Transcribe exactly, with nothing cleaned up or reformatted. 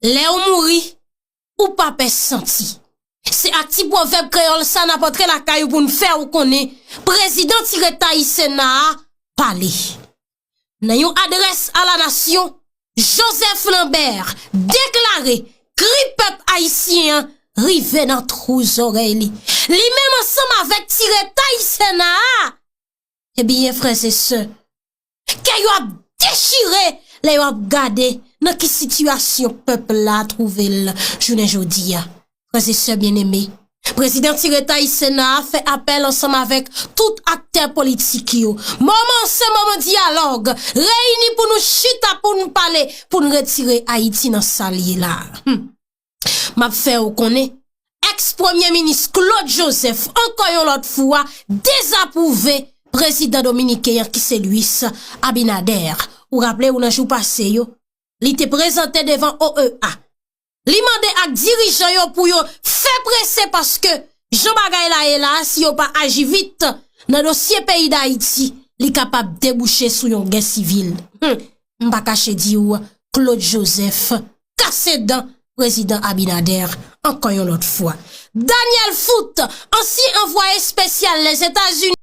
Lè w mouri, ou pa pè santi. Se ak ti pwovèb kreyòl sa n ap antre lakay ou pou n fè w konnen prezidan Tireta Sena a pale. Nan yon adrès a la nasyon, Joseph Lambert deklare kri pèp ayisyen an rive nan twou zòrèy li. Li menm ansanm avèk Tireta Sena a, ebyen, frè e sè, kè yo ap dechire lè yo ap gade nan ki sitiyasyon pèp la twouve l jounen jodi a. Frè e sè byeneme, prezidan Tireta Sena a fè apèl ansanm avèk tout aktè politik yo. Moman se moman dyalòg. Reyini pou nou chita, pou n pale, pou n retire Ayiti nan sa l ye la. Hmm. M ap fè w konnen, èks premye minis Claude Joseph, ankò yon lòt fwa, dezapwouve prezidan dominiken an ki se Luis Abinader. Ou raple w nan jou pase yo, li te prezante devan O E A. Li mande ak dirijan yo pou yo fè prese paske jan bagay la ye la, si yo pa aji vit nan dosye peyi Dayiti, li kapab debouche sou yon gè sivil. Hmm, m pa kache di w, Claude Joseph kase dan prezidan Abinader ankò yon lòt fwa. Daniel Foot, ansyen anvwaye espesyal Lèzetazini